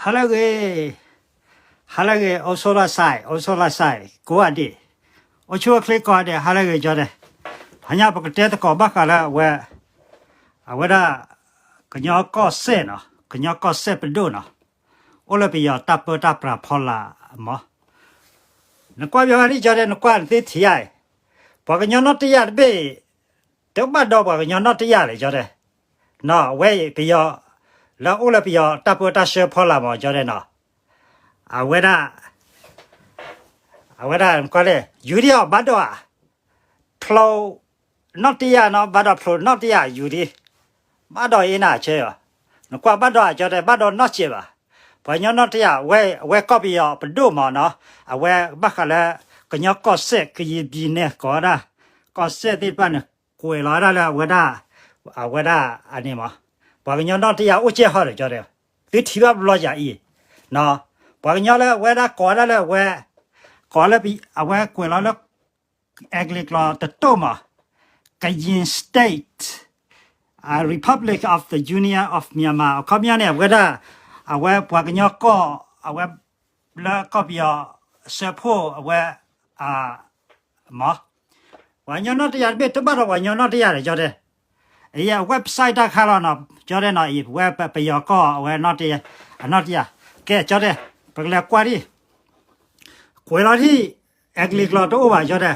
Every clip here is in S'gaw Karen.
ဟါလၢအဂ့ၤ, ဟါလၢအဂ့ၤ အိၣ်ဆိးလၢစဲး အိၣ်ဆိးလၢစဲး ကိးဂၤဒဲး, အိၣ်ဆူၣ်အိၣ်ချ့ကိးဂၤဒဲး ဟါလၢအဂ့ၤ ကၠီတဲ. ဟါညါပကတဲသကိးဘၣ်ဃးလၢအဝဲ, အဝဲဒၣ် ကညီကီၢ်စဲၣ်နီၤ, ကညီကီၢ်စဲၣ်ပဒိၣ်နီၤ, အိၣ်လၢပယီၤတၢ်ပၢတၢ်ပြးဖီလာ်မး. နကွၢ်ဘၣ်ဝဲဒၣ် ကၠီတဲ နကွၢ်နသ့ထံၣ်ဧါအံၤ, ပှၤကညီနီၢ်တယၢ်တဘ့ၣ် တဘၣ်ဒီးပှၤကညီနီၢ်တယၢ်လဲၣ် ကၠီတဲ. နီၤ အဝဲအံၤပယီၤ, လၢအိၣ်လၢပယီၤတၢ်ပၢတၢ်ဆှၢဖီလာ်မး ကၠီတဲနီၤ. အဝဲဒၣ်, အဝဲဒၣ်နကွၢ်လၢ ယူၤဒံးအီၤဘၣ်ဒီးဧါ, ဖျိးနီၢ်တယၢ်နီၤ, ဘၣ်ဒီးဖျိးနီၢ်တယၢ် ယူၤဒံး, ဘၣ်ဒီးအ့နၤဆဲးအီၤ, နကွၢ်ဘၣ်ဒီး ကၠီတဲ ဘၣ်ဒီးနီၢ်စဲးဘၣ်. ပှၤကညီနီၢ်တယၢ် အဝဲကီၢ်ပယီၤပဒိၣ်မးနီၤ, အဝဲဘၣ်ဃးလၢ ကညီကီၢ်စဲၣ် ကယံၤဘံၣ်နဲၣ်ကိးဝဲဒၣ်, ကီၢ်စဲၣ်သ့ၣ်တဖၣ်န့ၣ် ကွဲးလီၤဝဲဒၣ်လၢအဝဲဒၣ်, အဝဲဒၣ်အန့ၣ်မး, ပှၤကညီနီၢ်တယၢ်အိၣ်ကဲၢ်ဟီဒီး ကၠီတဲ, သုထံၣ်ဘၣ်ဘျီယၤအံၤ, နီၤ, ပှၤကညီလၢအဝဲဒၣ်ကိးဝဲဒၣ်လၢအဝဲ, ကိးလၢ အဝဲကွဲးလီၤလၢ အဲကလံးကျိာ်တတိၢ်မး, Kayin State, Republic of the Union of Myanmar အခီပညီန့ၣ် အဝဲဒၣ်, အဝဲပှၤကညီကီၢ်, အဝဲ, လၢကီၢ်ပယီၤစၢဖှိၣ်အဝဲ, မး, ပှၤကညီနီၢ်တယၢ်တဘ့ၣ် တဘၣ်ဒီးပှၤကညီနီၢ်တယၢ်ဒီး ကၠီတဲ. အံၤအဝဲ website တၢ်ခါလီၤနီၤ ကၠီတဲနီၤ, အံၤပဝဲပယီၤကီၢ်အဝဲနီၢ်တယၢ်, အနီၢ်တယၢ်, ကဲ ကၠီတဲ, ပကလဲၤကွၢ်ဒံး ကွဲးလီၤဒံး, အဲကလံးကျိာ်တအိၣ်ဘၣ် ကၠီတဲ,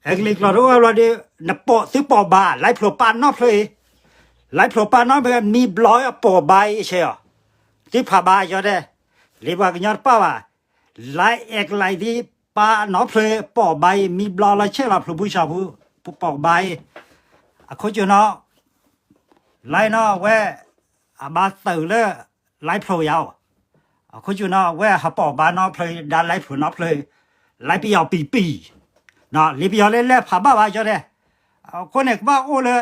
အဲကလံးကျိာ်တအိၣ်ဘၣ်ဘျီဒီး, နပိာ်သုပိာ်ဘါ, လၢဖျိးပာ်နီၣ်ဖျၢၣ်အံၤ, လၢဖျိးပာ်နီၣ်ဖျၢၣ် မံဘျီပိာ်ဘါအံၤဆဲးအီၤ, သုဖးဘါ ကၠီတဲ, လံပှၤကညီတပၣ်ဘၣ်, လၢအဲကလံးဒံးပာ်နီၣ်ဖျၢၣ်ပိာ်ဘါအံၤ မံဘျီလၢဆဲးလီၤဖျိးဖုဆှီဖု, ပိာ်ဘါအံၤ, အခိၣ်ကၠိနီၤ လၢနီၤ အဝဲ, အဘၣ်သုးလၢ, လၢဖျိးယၤအီၤ, အခိၣ်ကၠိနီၤ အဝဲဟးပိာ်ဘါနီၣ်ဖျၢၣ် ဒါလၢဖျိးနီၣ်ဖျၢၣ်, လၢပယီၤပံၤပံၤ, လံပယီၤလၢလဲၤဖးဘၣ်ဘၣ် ကၠီတဲ, အဃိန့ၣ် ကဘၣ်အိၣ်လၢ,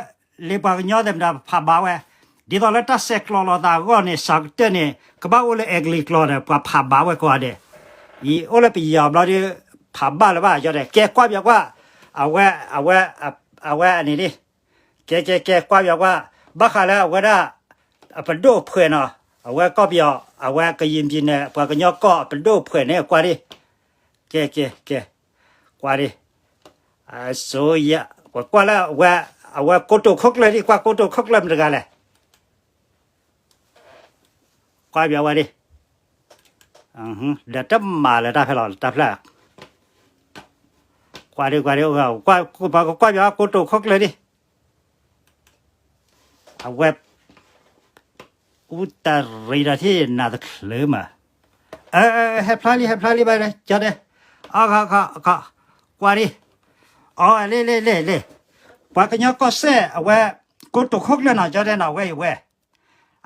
လံပှၤကညီသ့ၣ်မတၤဖးဘၣ်ဝဲ, ဒ်သိးလၢတၢ်ဆဲးကျိးလိာ်သးအဂီၢ်န့ၣ် စှၤကတၢၢ်န့ၣ် ကဘၣ်အိၣ်လၢအဲကလံးကျိာ်ဒီး ပှၤဖးဘၣ်ဝဲကိးဂၤဒဲး, အံၤအိၣ်လၢပယီၤဘျီဒီး, ဖးဘၣ်လၢၤဘၣ် ကၠီတဲ, ကဲကွၢ်ပယီၤကွၢ်, အဝဲ, အဝဲ, အဝဲအန့ၣ်ဒံး ကဲ ကဲ ကဲ ကွၢ်ပယီၤကွၢ်, ဘၣ်ဃးလၢအဝဲဒၣ်, အပဒိၣ်ဖှဲးနီၤ, အဝဲကီၢ်ပယီၤ, အဝဲကယံၤပံၤနဲၣ် ပှၤကညီကီၢ်အပဒိၣ်ဖှဲးန့ၣ် ကွၢ်ဒံး, ကဲ ကဲ ကဲ, ကွၢ်ဒံး, အစိယ, ပကွၢ်လၢအဝဲ, အဝဲကိတိာ်ခိၣ်ကျၢၢ်ဒံး ကွၢ်ကိတိာ်ခိၣ်ကျၢၢ်မတၤတဂၤလဲၣ် ကွၢ်ပယီၤဝဲဒံး, ဒီးတမၤလၢတၢ်ဖဲလီၤ တၢ်ဖျါ, ကွၢ်ဒံး ကွၢ်ဒံး, ပကကွၢ်ပယီၤကိတိာ်ခိၣ်ကျၢၢ်ဒံး, အဝဲ, အူတရံးဒီးထံၣ်နၤတချုးမး, ဟဲဖျါလံ ဟဲဖျါလံဘၣ် ကၠီတဲ, ကွၢ်ဒံး, အီ လ့ၣ် လ့ၣ် လ့ၣ် လ့ၣ်, ပှၤကညီကီၢ်စဲၣ်အဝဲ, ကိတိာ်ခိၣ်ကျၢၢ်နီၤ ကၠီတဲနီၤ အဝဲအံၤဝဲ,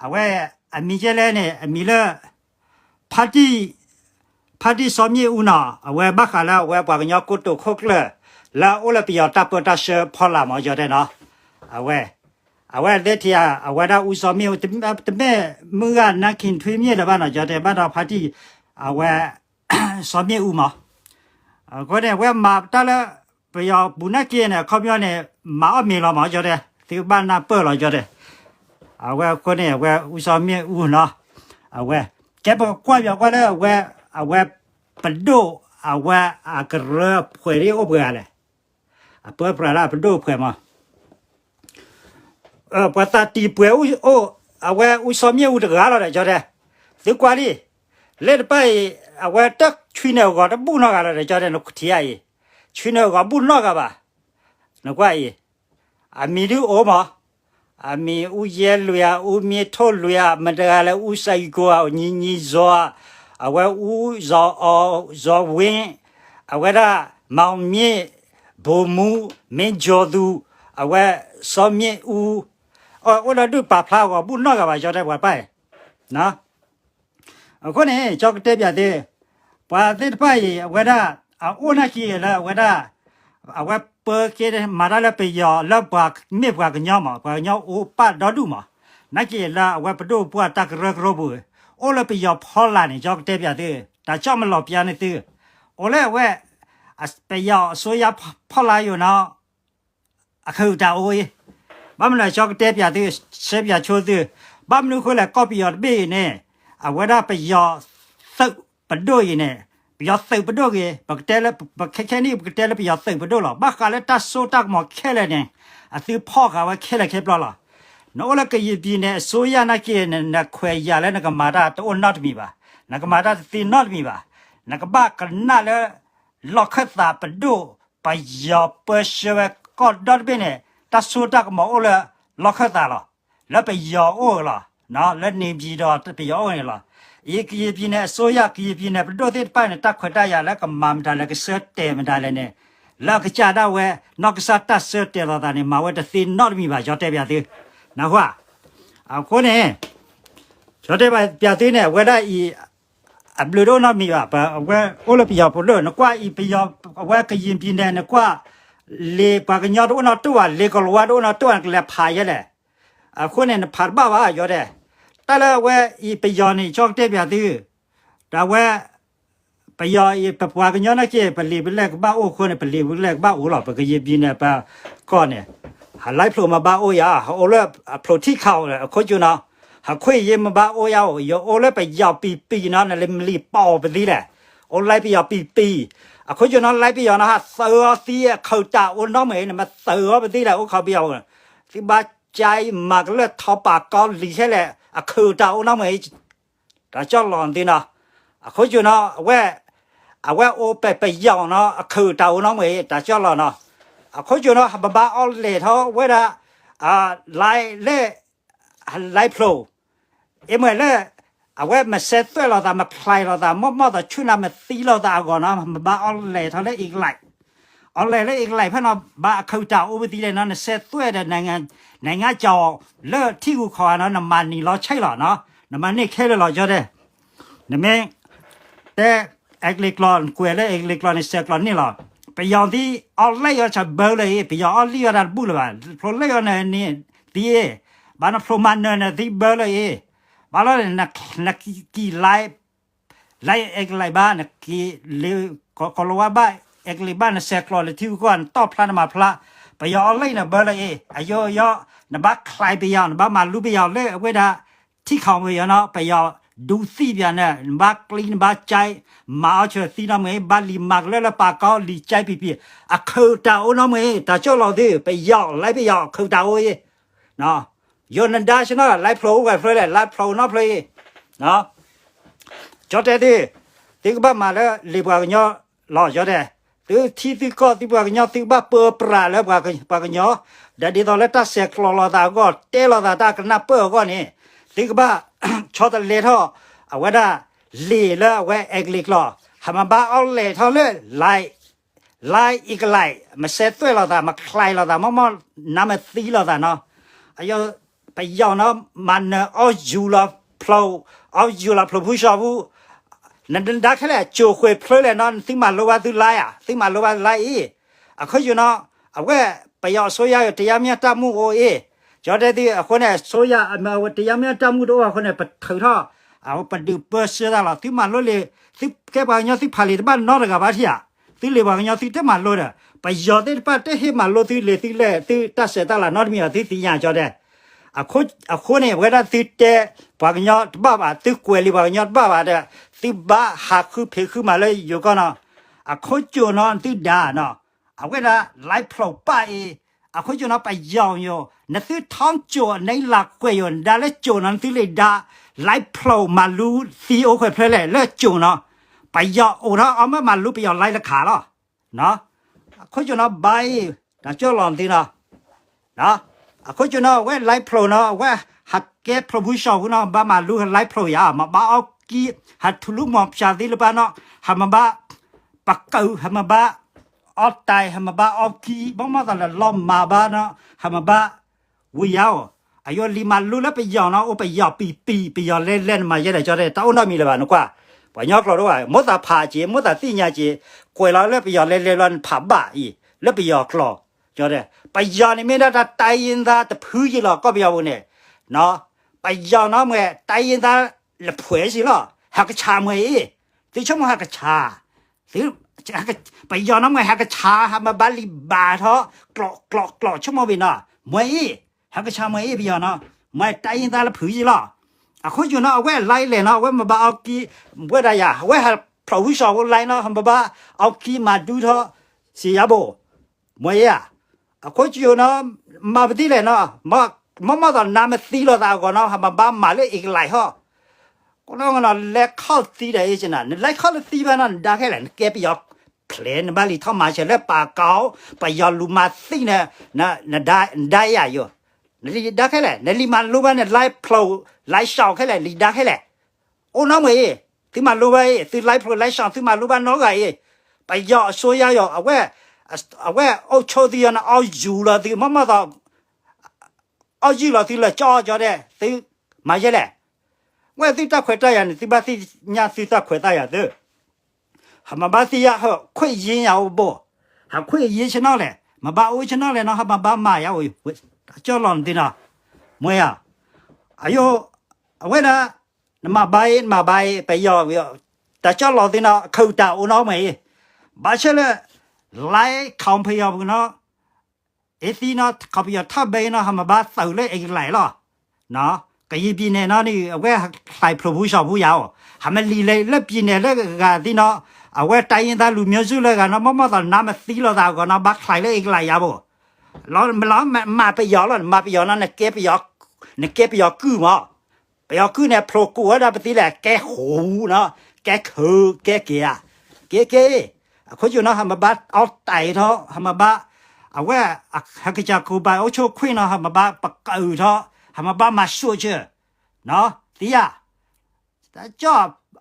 အဝဲ, အမံၤကဲလဲၣ်န့ၣ် အမံၤလၢ ဖါတံၢ်, ဖါတံၢ်စီၤမ့ၣ်အူနီၤ အဝဲဘၣ်ဃးလၢအဝဲပှၤကညီကိတိာ်ခိၣ်ကျၢၢ်, လၢအအိၣ်လၢပယီၤတၢ်ပၢတၢ်ဆှၢဖီလာ်မး ကၠီတဲနီၤ, အဝဲ, အဝဲသ့ၣ်ထံၣ်ဧါ အဝဲဒၣ်အူစီၤမ့ၣ်အူ, တမ့ၢ်မုၢ်ဂၤနါခ့ထွံမ့ၢ်လၢၤဘၣ်နီၤ ကၠီတဲ ဘၣ်ဒီးဖါတံၢ်, အဝဲ, စီၤမ့ၣ်အူမး အဃိန့ၣ် အဝဲမၤတၢ်လၢ, ပယီၤဘူးနၢ်က့န့ၣ် အခီပညီန့ၣ်, မၤအီၣ်မ့ၤလီၤမး ကၠီတဲ, သုကဘၣ်နၢ်ပၢၢ်လီၤ ကၠီတဲ, အဝဲအဃိန့ၣ် အဝဲအူစီၤမ့ၣ်အူနီၤ, အဝဲ, ကဲပကကွၢ်ပယီၤကွၢ်လၢအဝဲ, အဝဲ, ပဒိၣ်, အဝဲအကရၢအဖှဲးဒ်အိၣ်ပှဲၤဂၤလဲၣ်, အပၢပြးလၢအပဒိၣ်အဖှဲးမး ပှၤသးတံၢ်ပှဲၤအိၣ်, အဝဲအူစီၤမ့ၣ်အူတဂၤလီၤဒီး ကၠီတဲ, သုကွၢ်လံ, လၢတဖၣ်အံၤ, အဝဲတၢ်ဆွံနုာ်အဂီၤတဘူၣ်နီတဂၤလီၤဒီး ကၠီတဲ နထံၣ်ဧါအံၤ, ဆွံနုာ်အဂီၤဘူၣ်နီတဂၤဘၣ်, နကွၢ်အံၤ, အမံၤဒုအိၣ်မး, အမံၤအူယဲလွံၢ်ဧါ, အူမ့ထိၣ်လွံၢ်ဧါ, မတဂၤလၢအူစံကိၤဧါ, အူညီညီဇီၤဧါ, အဝဲအူ, အီၤ, ဇီၤဝ့, အဝဲဒၣ်, မၤအီၤမ့ၢ်, ဘိမူ, မ့ၢ်ကၠီၤသူ, အဝဲ, စီၤမ့ၣ်အူ, အိၣ်ဒီးဒုးပာ်ဖျါအဂီၤဘူၣ်နီတဂၤဘၣ် ကၠီတဲ ပှၤတဖၣ်အံၤ အဃိန့ၣ် ကၠီကတဲပၠးသု, ပှၤသ့ၣ်တဖၣ်အံၤ အဝဲဒၣ်, အအိၣ်နၢ်က့လၢအဝဲဒၣ်, အဝဲပၢက့ၤမၤတၢ်လၢပယီၤ လၢပှၤမ့ၢ်ပှၤကညီမး ပှၤကညီအိၣ်ပၢ်ဒီဒူၣ်မး, နၢ်က့လၢအဝဲပဒိၣ်ပှၢ်တၢ်ကရၢကရိပူၤ, အိၣ်လၢပယီၤဖီလာ်န့ၣ် ကၠီကတဲပၠးသု, တၢ်ကၠီမလီၤပၠးန့ၣ်သု, အိၣ်လၢအဝဲ, ပယီၤအစိုးရဖီလာ်ယိာ်နီၤ အဃုတၢ်အိၣ်အံၤ, ဘၣ်မနုၤကၠီကတဲပၠးသု, ဆဲပၠးဆိသု, ဘၣ်မနုၤဃိလဲၣ် ကီၢ်ပယီၤတဘ့ၣ်အံၤန့ၣ်, အဝဲဒၣ်ပယီၤသုးပဒိၣ်အံၤန့ၣ်, ပယီၤသုးပဒိၣ်ဂ့ၤ, ပကတဲလၢ ပခဲခဲနံၣ် ပကတဲလၢပယီၤသုးပဒိၣ်လီၤ. ဘၣ်ဃးလၢတၢ်စိတၢ်ကမီၤခဲလၢာ်န့ၣ် အသုဖီၣ်ဃာ်ဝဲခဲလၢာ်ခဲဆ့လီၤ. နအိၣ်လၢကရင်ပြည်နယ်အစိုးရနာ်က့န့ၣ် နခွဲးယာ်လၢနကမၤတၢ်တအိၣ်နီတမံၤဘၣ်, နကမၤတၢ်တသ့နီတမံၤဘၣ်. နကဘၣ်ကနၣ်လၢ လီၢ်ခၢၣ်သးပဒိၣ် ပယီၤပၢဆှၢဝဲကီၢ်ဒီတဘ့ၣ်န့ၣ် တၢ်စိတၢ်ကမီၤအိၣ်လၢလီၢ်ခၢၣ်သးလီၤ. လၢပယီၤအိၣ်လီၤ, လၢနေပြည်တော်ပယီၤအိၣ်န့ၣ်လီၤ. အံၤကရင်ပြည်နယ်အစိုးရ ကရင်ပြည်နယ်ပဒိၣ်သ့ၣ်တဖၣ်န့ၣ် တၢ်ခွဲးတၢ်ယာ်လၢကမၤမတၤလဲၣ် ကဆၢတဲာ်မတၤလဲၣ်န့ၣ် လၢအကစၢ်ဒၣ်ဝဲ နီၢ်ကစၢ်တၢ်ဆၢတဲာ်လီၤသးန့ၣ် မၤဝဲတသ့နီတမံၤဘၣ် ကၠီတဲပၠးသု, နၢ်ဟူဧါ. အဃိန့ၣ် ကၠီတဲပၠးသုန့ၣ် အဝဲဒၣ်အံၤ အဘျုးတအိၣ်နီတမံၤဘၣ်, ပဝဲအိၣ်လၢပယီၤဖိဒိၣ် နကွၢ်အံၤပယီၤ အဝဲကရင်ပြည်နယ် နကွၢ် လံာ်ပှၤကညီတအိၣ်နီတတိၢ်ဘၣ်, လံာ်ကီၤလၤဝါတအိၣ်နီတတိၢ်ဘၣ် နကလဲၤဖးယဲလဲၣ်. အဃိန့ၣ် နဖးတဘၣ်ဘၣ် ကၠီတဲ, တၢ်လၢအဝဲအံၤပယီၤန့ၣ် ကၠီကတဲပၠးသု, ဒီးအဝဲ ပယီၤအံၤ ပပှၤကညီနာ်က့ ပလံာ်ပလဲၢ်ကဘၣ်အိၣ်အဃိန့ၣ် ပလံာ်ပလဲၢ်ကဘၣ်အိၣ်လီၤ, ပကရင်ပြည်နယ် ပကီၢ်န့ၣ် ဟးလၢဖျိးမၤဘၣ်အိၣ်ယၤ, ဟးအိၣ်လၢအဖျိးထံၣ်ခးအီၤ အခိၣ်ကၠိနီၤ, ဟးခွဲးယာ်မၤဘၣ်အိၣ်ယၤအိၣ်, ယအိၣ်လၢပယီၤပံၤပံၤနီၤ နလၢမလံၤပိာ်ပသံလဲၣ်, အိၣ်လၢပယီၤပံၤပံၤ, အခိၣ်ကၠိနီၤ လၢပယီၤနီၤ ဟးသုးအီၤသံ အခုးတၢ်အိၣ်နီတမံၤ နမၤသုးအီၤပသံလဲၣ် အိၣ်ခိးပယီၤ, သုဘၣ်ကၠဲမၤကလၢၢ်ထီပာ်ကီလံာ်ခဲလၢာ် အခုးတၢ်အိၣ်နီတမံၤ တၢ်ကၠီၣ်လီၤသ့နီၤ, အခိၣ်ကၠိနီၤ အဝဲ အဝဲအိၣ်ပပယီၤနီၤ အခုးတၢ်အိၣ်နီတမံၤ တၢ်ကၠီၣ်လီၤနီၤ, အခိၣ်ကၠိနီၤ ဟးမၤဘၣ်အီၤလဲၤထီၣ်ဝဲဒၣ် လၢလၢ လၢဖျိး, အမ့ၢ်လၢ အဝဲမစဲးသွဲၣ်လိာ်သး မချဲးလိာ်သး မီၢ်မီၢ်သးဆူၣ်နၤ မသံလိာ်သးအဂီၢ်နီၤ မၤဘၣ်အီၤလဲၤထီၣ်လၢအ့ကလဲး, အီၤလဲၤလၢအ့ကလဲးဖဲနီၤ ဘၣ်အခုးတၢ်အိၣ်ပသံလဲၣ်နီၤ နစဲးသွဲၣ်ဒီး နိုင်ငံခြားလၢထံဂုၤခီဂၤနီၤ နမၤနံၤလီၤဆဲးလီၤနီၤ, နမၤန့ၢ်ခဲလၢာ်လီၤ ကၠီတဲ, နမ့ၢ် တဲ အဲကလံးကျိာ် ကွဲးလၢအဲကလံးကျိာ်န့ၣ် စဲးကျိာ်န့ၣ်လီၤ. ပယီၤသံ အီၣ်လဲၣ်အီၤဆၢဘၢလၢအံၤ ပယီၤအီၣ်လံအီၤတၢ်တဘူၣ်လၢၤဘၣ်. ဖျိးလဲၣ်အီၤန့ၣ်သံအ့ၣ်, ဘၣ်နဖျိးမၤနၢၤန့ၣ်သံဘၢလၢအံၤ, ဘၣ်လီၤန့ၣ် နကံၢ်လၢ လၢအဲကလံးဘၣ် နကံၢ်လၢ ကီၤလၤဝါဘၣ် အဲကလံးဘၣ် နစဲးကျိာ်လၢထံဂုၤကီၢ် နတီၢ်ဖျါနမၤဖျါ, ပယီၤအီၣ်လဲၣ်န့ၣ်ဘၢလၢအံၤ, အယိယိ နဘၣ်ချဲးပယီၤ နဘၣ်မၤလူပယီၤလၢအဝဲဒၣ် ထံခီပယီၤနီၤ, ပယီၤဒူသံပယီၤန့ၣ် နဘၣ်ကျံ နဘၣ်ကဲ မၤအီၣ်ဆၢသံနီတမံၤ, ဘၣ်လံၤမၤကလၢလၢပာ်ကီလံၤကဲပံၤပံၤ, အခုးတၢ်အိၣ်နီတမံၤ, တၢ်ကၠီၣ်လီၤသု ပယီၤ လၢပယီၤ အခုးတၢ်အိၣ်အံၤ ယိၤနဒါဆ့နီၤ လၢဖျိးအိၣ်ဝဲဖျိးလဲၣ် လၢဖျိးနီတဖျိးအံၤ, ကၠီတဲသု, သုကဘၣ်မၤလၢလံာ်ပှၤကညီလီၤ ကၠီတဲ, သုထံသုကီၢ်သုပှၤကညီ သုကဘၣ်ပၢပြးလၢပှၤကညီ, ဒီးဒ်သိးလၢတၢ်ဆဲးကျိးလိာ်သးအဂီၢ် တဲလိာ်သးတၢ်ကနၢ်ပၢၢ်အဂီၢ်န့ၣ်, သုကဘၣ် ဆီတလဲထီၣ် အဝဲဒၣ် လံာ်လၢအဝဲအဲကလံးကျိာ်, ဟးမၤဘၣ်အီၣ်လဲၤထီၣ်လၢ လၢအ့ကလံး မစဲးသွဲၣ်လိာ်သး မချဲးလိာ်သး မီၢ်မီၢ်နါမသံလိာ်သးနီၤ, အယိ ပယီၤနီၤ မၤနၢၤအီၣ်ယူၤလီၤဖျိး, အီၣ်ယူၤလီၤဖျိးဖုဆီဖူ, နဒါခဲလၢာ် ကၠိၤဃ့ၢ်ဖျိးလဲၣ်နီၤ သုမၤလိဘၣ်သုလါဧါ သုမၤလိဘၣ်သုလါအံၤ, အခုးယူၤနီၤ အဝဲ ပယီၤအစိုးရ တရားမျှတမှုအိၣ်အံၤ, ကၠီတဲသု အဃိန့ၣ် အစိုးရ တရားမျှတမှုတအိၣ်အဃိန့ၣ် ပထုးထီၣ် အဝဲပဒုးပၢဆှၢတၢ်လီၤ သုမၤလိလံာ်, သုကဲပှၤကညီ သုဖးလံာ်တဘၣ်နီတဂၤဘၣ်ထံၣ်ဧါ, သုလံာ်ပှၤကညီ သုတမၤလိဒီး ပယီၤသ့ၣ်တဖၣ်တဟ့ၣ်မၤလိသုလံာ်သုလဲၢ် သုတၢ်ဆဲးတၢ်လၤနီတမံၤဘၣ် သုသ့ၣ်ညါ ကၠီတဲ, အဃိန့ၣ် အဝဲဒၣ်သုတဲပှၤကညီတဘၣ်ဘၣ် သုကွဲးလံာ်ပှၤကညီတဘၣ်ဘၣ်ဒီး သုဘၣ်ဟးဃုဖံးဃုမၤလၢယိၤကီၢ်နီၤ, အခုးကၠိၤနီၤ သုဒါနီၤ, အဝဲဒၣ် လၢဖျိးပၢ်အံၤ, အခုးကၠိၤနီၤ ပယီၤယိၤ နသုထီကၠိၤ နလၢကွဲးယိၤ နဒါလၢကၠိၤနီၤ နသုလံာ်ဒါ လၢဖျိးမၤလူသံအိၣ်ခွဲးဖျိးလဲၣ် လၢကၠိၤနီၤ, ပယီၤအိၣ်ထီၣ်အီၣ်မၢမၤလူပယီၤလၢတခါလီၤ အခုးကၠိၤနီၤ ဘါအံၤ တၢ်ကၠီၣ်လီၤနသုနီၤ, အခုးကၠိၤနီၤ အဝဲလၢဖျိးနီၤ အဝဲဟးကဲဖျိးဖုဆီဖူနီၤ ဘၣ်မၤလူလၢဖျိးယါ မၤဘၣ်အီၣ်ကံ ဟးထူလူမီၤဖၠးသံလၢပှၤနီၤ ဟးမၤဘၣ် ပကုး ဟးမၤဘၣ် အီၣ်တၢ် ဟးမၤဘၣ်အီၣ်ကံ ဘၣ်မၤသးလၢလီၤမၤဘၣ်နီၤ ဟးမၤဘၣ် ဝံၤယါအိၣ်, အယိလံာ်မၤလူလၢပယီၤနီၤ အိၣ်ပယီၤပံာ်ပံာ် ပယီၤလဲၤလဲၤ နမၤယဲဒၣ် ကၠီတဲ တၢ်အိၣ်နီတမံၤလၢၤဘၣ် နကွၢ်, ပှၤကညီကျိာ်တအိၣ်ဘၣ် မိၣ်သးဖးက့ၤ မိၣ်သးသ့ၣ်ညါက့ၤ ကွဲးလီၤလၢပယီၤလဲၤလဲၤလီၤ နဖးဘၣ်အံၤ လၢပယီၤကျိာ်, ကၠီတဲ, ပယီၤန့ၣ်မ့ၢ်ဒၣ်တၢ် တိုင်းရင်းသား တဖုယံၤလီၤ ကီၢ်ပယီၤပူၤန့ၣ်, ပယီၤနီၤ မ့ၢ် တိုင်းရင်းသား လၢဖှဲးစံလီၤ ဟးကဆးမ့ၢ်အံၤ, သုဆိကမိၣ်ဟးကဆး သု ပယီၤနီၤ မ့ၢ်ဟးကဆး ဟးမၤဘၣ်လံာ်ဘၣ်ထီၣ် ကျိးကျိးကျိး ဆိကမိၣ်ဘၣ်နီၤ မ့ၢ်အံၤ ဟးကဆးမ့ၢ်အံၤ ပယီၤနီၤ မ့ၢ် တိုင်းရင်းသား လၢဖှဲးစံလီၤ အဃိကၠိနီၤ အဝဲအ line လဲၣ်နီၤ အဝဲမ့ၢ်ဘၣ်အီကံ ဝဲဒၣ်ယၤ အဝဲဟးဖျိးဖုစီၤဖိ line နီၤ ဟးမ့ၢ်ဘၣ်အီကံမၤဒူထီၣ် စံယၤဘိၣ် မ့ၢ်ဧါ. အဃိကၠိနီၤ မၤပသံလဲၣ်နီၤ မ့ၢ်မ့ၢ်သိးနါမသံလိာ်သးအဂီၢ်နီၤ ဟးမ့ၢ်ဘၣ်မၤလၢ အ့ကလံး ဟီၣ် ကနီၤနီၤ လဲၤခီၣ်သံဒီးအ့ၣ်ကနၤ နလဲၤခီၣ်လၢသံဘၣ်နီၤ နဒါခဲလၢာ် နကဲပယီၤဖျဲး နဘၣ်လံထီၣ်မၤစၢၤလၢပာ်ကီၤ ပယီၤလူၤမၤသံန့ၣ် နဒါယၤယိာ် နလံၤဒါခဲလၢာ် နလံၤမၤလိဘၣ်န့ၣ် line ဖျိး line ရှောင်ခဲလၢာ် လံၤဒါခဲလၢာ် အိၣ်နီတမံၤအံၤ သုမၤလိဘၣ်အံၤ သု line ဖျိး line ရှောင် သုမၤလိဘၣ်နီတဂၤအံၤ ပယီၤအစိုးရယီၤ အဝဲ အဝဲအိၣ်ဆိးသုယီၤန့ၣ် အီၣ်ယူၤလီၤသု မ့ၢ်မ့ၢ်သိး အီၣ်ယူၤလီၤသုလၢကၠီကၠီဒဲး သုမၤယဲလဲၣ်. ဝဲသုတၢ်ခွဲးတၢ်ယာ်န့ၣ် သုဘၣ်သ့ၣ်ညါသုတၢ်ခွဲးတၢ်ယာ်သု ဟးမ့ၢ်ဘၣ်သ့ၣ်ညါ ခွင့်ရေး ယၤအိၣ်ဘိၣ် ဟး ခွင့်ရေး ဆ့ၣ်နီၤလဲၣ် မ့ၢ်ဘၣ်အိၣ်ဆ့ၣ်နီၤလဲၣ်နီၤ ဟးမ့ၢ်ဘၣ်မၤယၤအိၣ် တၢ်ကၠီလီၤနသုနီၤ မ့ၢ်ဧါ အယိ အဝဲဒၣ် နမၤဘၣ်အံၤ နမၤဘၣ်အံၤ ပယီၤ တၢ်ကၠီလီၤသုနီၤ ခုးတၢ်အိၣ်နီတမံၤအံၤ ဘၣ်ဆၣ်လၢ line ခီပယီၤပူၤနီၤ အ့သံနီၤ ခီပယီၤထၢၣ်ဘဲနီၤ ဟးမ့ၢ်ဘၣ်သုးလၢအ့ကလံးလီၤ ကယံာ် ပြည်နယ် နီၤန့ၣ် အဝဲချံးဖျိးဖုစီၤဖုယၤအိၣ် ဟးမ့ၢ်လံာ်လဲၤလၢ ပြည်နယ် လၢအဂၤသ့ၣ်နီၤ အဝဲ တိုင်းရင်းသားလူမျိုးစု လၢအဂၤနီၤ မ့ၢ်မ့ၢ်သိးနါမသံလိာ်သးအဂီၢ်နီၤ ဘၣ်ချံးလၢအ့ကလံးယၤဘိၣ် လီၤမ့ၢ်လီၤ မၤပယီၤလီၤ မၤပယီၤနီၤ နကဲပယီၤ နကဲပယီၤကုၢ်မး ပယီၤကုၢ်န့ၣ် ဖျိးကိးဝဲဒၣ်ပသံလဲၣ် ကဲဃူနီၤ ကဲခုး ကဲက့ၤဧါ က့ၤက့ၤ အခိၣ်ကၠိနီၤ ဟးမ့ၢ်ဘၣ်အီၣ်တၢ်အံၤထီၣ် ဟးမ့ၢ်ဘၣ် အဝဲ ဟဲကစၢ်ကိးဘၣ်အိၣ်ဆိးခွ့ၣ်နီၤ ဟးမ့ၢ်ဘၣ်ပကုးထီၣ် ဟးမ့ၢ်ဘၣ်မၤဆူၣ်ဆၢ သံယၤ တၢ်ကၠီ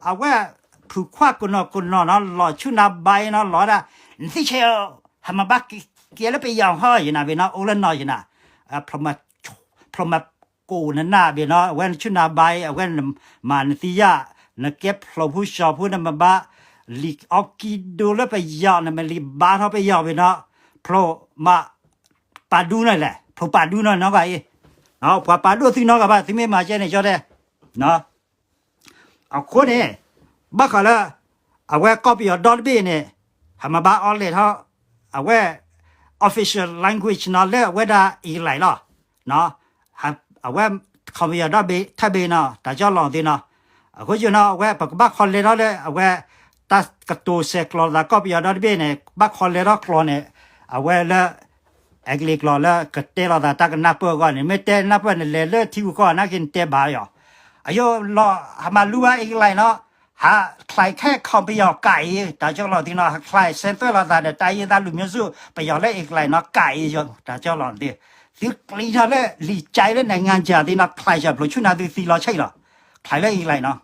အဝဲ ဖုခွါကနီၤကနီၤနီၤ လီၤဆူၣ်နါဘါအံၤနီၤ လီၤဒၣ် နသံဆဲးဧၢ ဟးမ့ၢ်ဘၣ်ကဲလၢပယီၤဟီၣ်ယနၤဘ့ၣ်နီၤ အိၣ်လၢနီၤယနၤ ဖျိးမကိးနနၢ်ဘ့ၣ်နီၤ အဝဲနဆူၣ်နါဘါအံၤ အဝဲမၤနသံယၤ နကဲဖျိးဖုစီၤဖု နမ့ၢ်ဘၣ် လံာ်အီကံဒိလၢပယီၤ နမ့ၢ်လံာ်ဘါထီၣ်ပယီၤဘ့ၣ်နီၤ ဖျိးမ ပာ်ဒူန့ၣ်လဲၣ် ဖျိးပာ်ဒူနီၤနီတဂၤအံၤ ပှၤပာ်ဒိၣ်သုနီတဂၤဘၣ် သုမ့ၢ်မၤကဲန့ၣ်ကၠီတဲ အဃိန့ၣ် ဘၣ်ဃးလၢ အဝဲကီၢ်ပယီၤဒီတဘ့ၣ်န့ၣ် ဟးမ့ၢ်ဘၣ်အီၣ်လဲၣ်ထီၣ် အဝဲ official language နီၤ လၢအဝဲဒၣ်အ့ကလံးလီၤ အဝဲ ခီပယီၤဒီဘ့ၣ်ထၢဘ့ၣ်နီၤ တၢ်ကၠီလီၤသ့နီၤ အဃိကၠိနီၤ အဝဲပကဘၣ်ခီလဲထီၣ်လၢအဝဲ တၢ်ကတိၤဆဲးကျိးသးကီၢ်ပယီၤဒီတဘ့ၣ်န့ၣ် ဘၣ်ခီလဲထီၣ်ကျိးန့ၣ် အဝဲလၢ အဲကလံးကျိာ်လၢကတဲလိာ်သးတၢ်ကနၢ်ပၢၢ်အဂီၢ်န့ၣ် မ့ၢ်တဲနၢ်ပၢၢ်နလဲၤလၢထံဂုၤကီၢ်ဂၤနာ်က့နတဲဘၣ်ယီၤ အယိလီၤ ဟးမၤလူဘၣ်အ့ကလံးနီၤ ဟးချံးခဲခီပယီၤကးအံၤ တၢ်ကၠီလီၤသ့နီၤ ဟးချံးဆဲးသွဲၣ်လိာ်သးဒီး တိုင်းရင်းသားလူမျိုးစု ပယီၤလၢအ့ကလံးနီၤ ကးအံၤ တၢ်ကၠီလီၤသ့ သုကျံးထီၣ်လၢလံာ်ကဲလၢ နိုင်ငံခြား သ့နီၤ ချံးဆဲးဖျိးဆူၣ်နၤ သုသံလီၤဆံးလီၤ ချံးလၢအ့ကလံးနီၤ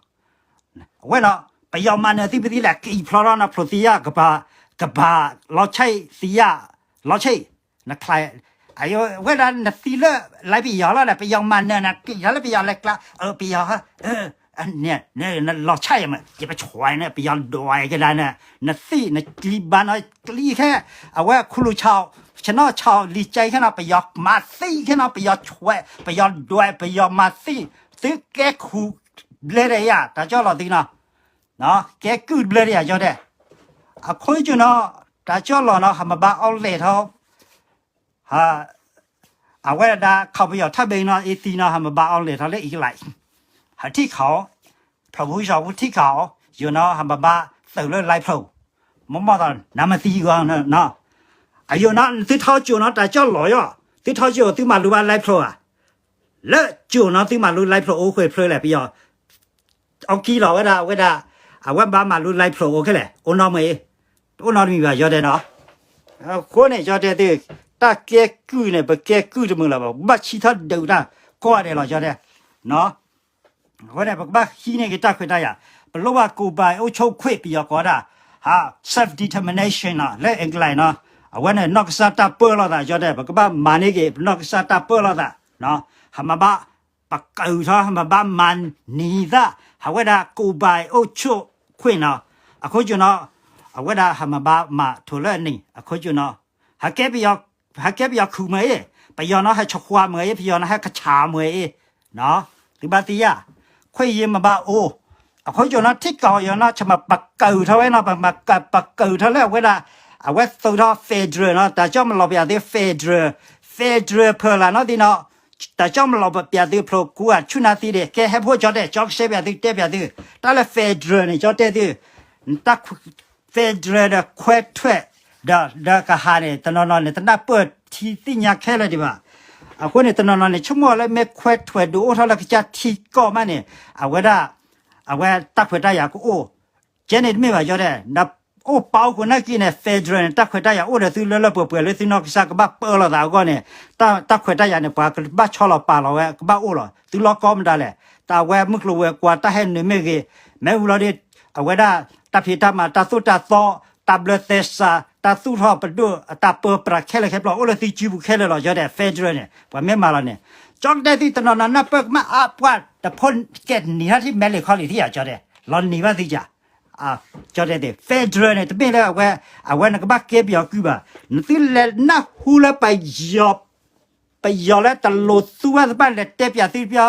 အဝဲနီၤ ပယီၤမၤနၢၤသုပသံလဲၣ် ကံၣ်ဖျီထီၣ်နီၤ ဖျိးသံယၤ ကဘၣ် ကဘၣ်လီၤဆံးသံယၤ လီၤဆံး နချံး အဝဲဒၣ်နသံလၢ လၢပယီၤလီၤဒီး ပယီၤမၤနၢၤနၤ ကံၣ်ထီၣ်လၢပယီၤလဲၤကျါ အၢ ပယီၤ နလီၤဆံးယၤမး ယပဆှၢန့ၣ် ပယီၤဒွးကဒါနၤ နသံၣ်နကျံဘၣ်နီၤ ကျံခဲ အဝဲခူလူၤဆီ ဆနီၣ်ဆီ လံာ်ကဲခဲနီၤ ပယီၤမၤသံခဲနီၤ ပယီၤဆှၢ ပယီၤဒွး ပယီၤမၤသံ သုကဲခူဘျဲဒၣ်ယၤ တၢ်ကၠီလီၤသ့နီၤ ကဲကုၢ်ဘျဲဒၣ်ယၤကၠီဒဲး အခိၣ်ကၠိနီၤ တၢ်ကၠီလီၤနီၤ ဟးမ့ၢ်ဘၣ်အီၣ်လဲၣ်ထီၣ် အဝဲဒၣ်ခီပယီၤထၢၣ်ဘ့ၣ်နီၤ အ့သံနီၤ ဟးမ့ၢ်ဘၣ်အီၣ်လဲၣ်ထီၣ်လၢအ့ကလံး ဟးထံၣ်ခီ ဖျိးဖုစီၤဖုထံၣ်ခီ ယိၤနီၤ ဟးမ့ၢ်ဘၣ်သုးလၢ line ဖျိး မ့ၢ်မ့ၢ်သိး နါမသံအဂီၢ်နီၤ အယိၤနီၤ သုထီကၠိနီၤ တၢ်ကၠီလီၤယီၤ သုထီကၠိ သုမၤလူဘၣ် line ဖျိးဧါ လၢကၠိနီၤ သုမၤလူ line ဖျိး အိၣ်ဃုာ်ဖျိးလဲၣ် ပယီၤ အီၣ်ကံလီၤဝဲဒၣ် အဝဲဒၣ် အဝဲဘၣ်မၤလူ line ဖျိး အိၣ်ခဲလဲၣ် အိၣ်နီတမံၤအံၤ တအိၣ်နီတမံၤဘၣ် ကၠီဒဲးနီၤ အဃိန့ၣ် ကၠီဒဲးသု တၢ်ကဲကုၢ်န့ၣ် ပကဲကုၢ်တမုာ်လၢၤဘၣ် ပဘၣ်ဆံထီၣ်ဒုးတၢ်ကိးဂၤဒဲးလီၤ ကၠီဒဲး အဃိန့ၣ် ပကဘၣ်ဟံးန့ၢ်က့ၤတၢ်ခွဲးတၢ်ယာ် ပလိၣ်ဘၣ် ကိုယ်ပိုင်အုပ်ချုပ်ခွင့် ပယီၤကိးဒၣ် ဟး self determination နီၤ လၢအ့ကလံးနီၤ အဝဲန့ၣ် နီၢ်ကစၢ်တၢ်ပၢလီၤသး ကၠီဒဲး ပကဘၣ်မၤန့ၢ်က့ၤ ပနီၢ်ကစၢ်တၢ်ပၢလီၤသး ဟးမ့ၢ်ဘၣ် ပကုးထီၣ် ဟးမ့ၢ်ဘၣ်မၤနံၤသၣ် ဟးဝဲဒၣ် ကိုယ်ပိုင်အုပ်ချုပ်ခွင့် နီၤ အခိၣ်ကၠိနီၤ အဝဲဒၣ်ဟးမ့ၢ်ဘၣ်မၤထိးလၢအနံၤ အခိၣ်ကၠိနီၤ ဟးကဲပယီၤ ဟဲကဲပယီၤခုးမ့ၢ်အံၤ ပယီၤနီၤ ဟဲဆှးမ့ၢ်အံၤ ပယီၤနီၤ ဟဲကဆးမ့ၢ်အံၤ သုဘၣ်သ့ၣ်ညါ ခွင့်ရေး မ့ၢ်ဘၣ်အိၣ် အခိၣ်ကၠိနီၤ ထံကီၢ်ယိၤနီၤ ဆမ့ၢ်ပကုးထီၣ်ဝဲနီၤ ပမ့ၢ်ပကုးထီၣ်လၢအဝဲဒၣ် အဝဲသုးထီၣ် federal နီၤ တၢ်ကၠီမ့ၢ်လီၤပယီၤသ့ federal federal ဖၢလၢ်နီၤသ့ၣ်နီၤ တၢ်ကၠီမလီၤပပျးသုဖျိးကူဧါ ဆူၣ်နါသံဒံး ကဲဟဲဖိကၠီတဲ ကၠီကရှဲပျးသု တဲပျးသု တၢ်လၢ federal န့ၣ် ကၠီတဲသု တၢ် federal ဒီးခွဲးထွဲး ဒီး ဒီးကဟးန့ၣ် တနီၤနီၤန့ၣ် တနၢ်ပၢၢ်ထံသ့ၣ်ညါခဲလၢာ်ဒံးဘၣ်. အဃိန့ၣ် တနီၤနီၤန့ၣ် ဆိကမိၣ်လၢမ့ၢ်ခွဲးထွဲးဒုးအိၣ်ထီၣ်လၢကစၢ်ထံကီၢ်မးန့ၣ် အဝဲဒၣ် အဝဲတၢ်ခွဲးတၢ်ယာ်ကအိၣ် ကဲန့ၣ်တမ့ၢ်ဘၣ် ကၠီတဲ ဒီးအိၣ်ပာ်အိၣ်ဃုာ်နာ်က့န့ၣ် federal န့ၣ် တၢ်ခွဲးတၢ်ယာ်အိၣ်ဒီးသုလၢလၢပှဲၤပှဲၤလၢသုနီၢ်ကစၢ်ကဘၣ်ပၢလီၤသးအဂီၢ်န့ၣ် တၢ်ခွဲးတၢ်ယာ်န့ၣ် ပှၤကဘၣ်ဆီလီၤပာ်လီၤဝဲ ကဘၣ်အိၣ်လီၤ သုလီၢ်ကီမတၤလဲၣ် တၢ်ဝဲမုၢ်ကျိၤဝဲၤကွာ်တၢ်ဟဲနုာ်မ့ၢ်ဂ့ၤ မ့ၢ်ဝံၤလီၤဒီး အဝဲဒၣ် တၢ်ဖံးတၢ်မၤ တၢ်သိၣ်တၢ်သီ တၢ်ဘျၢသဲစး တၢ်သူၣ်ထီၣ်ပဒိၣ် အတၢ်ပၢပြးခဲလၢာ်ခဲဆ့ အိၣ်လၢသုစုပူၤခဲလၢာ်လီၤ ကၠီတဲ federal န့ၣ် ပှၤမ့ၢ်မၤလီၤန့ၣ် ကၠီကတဲသုတနီၤနီၤနၢ်ပၢၢ်ကမၣ်အါပှၢ်တဖိကဲနံၤထီၣ်ထံမဲလံာ်ခီလံာ်ထံဧါ ကၠီတဲ လီၤနံၤဘၣ်သုကၠီ ကၠီတဲသု federal န့ၣ် တမ့ၢ်လၢအဝဲ အဝဲနကဘၣ်ကဲပယီၤကုၢ်ဘၣ် နသုလဲၤနၢ်ဟူလၢပယီၤ ပယီၤလၢတလိၤသူဘၣ်သ့ၣ်တဖၣ်လဲၤတဲပျးသုတပျီ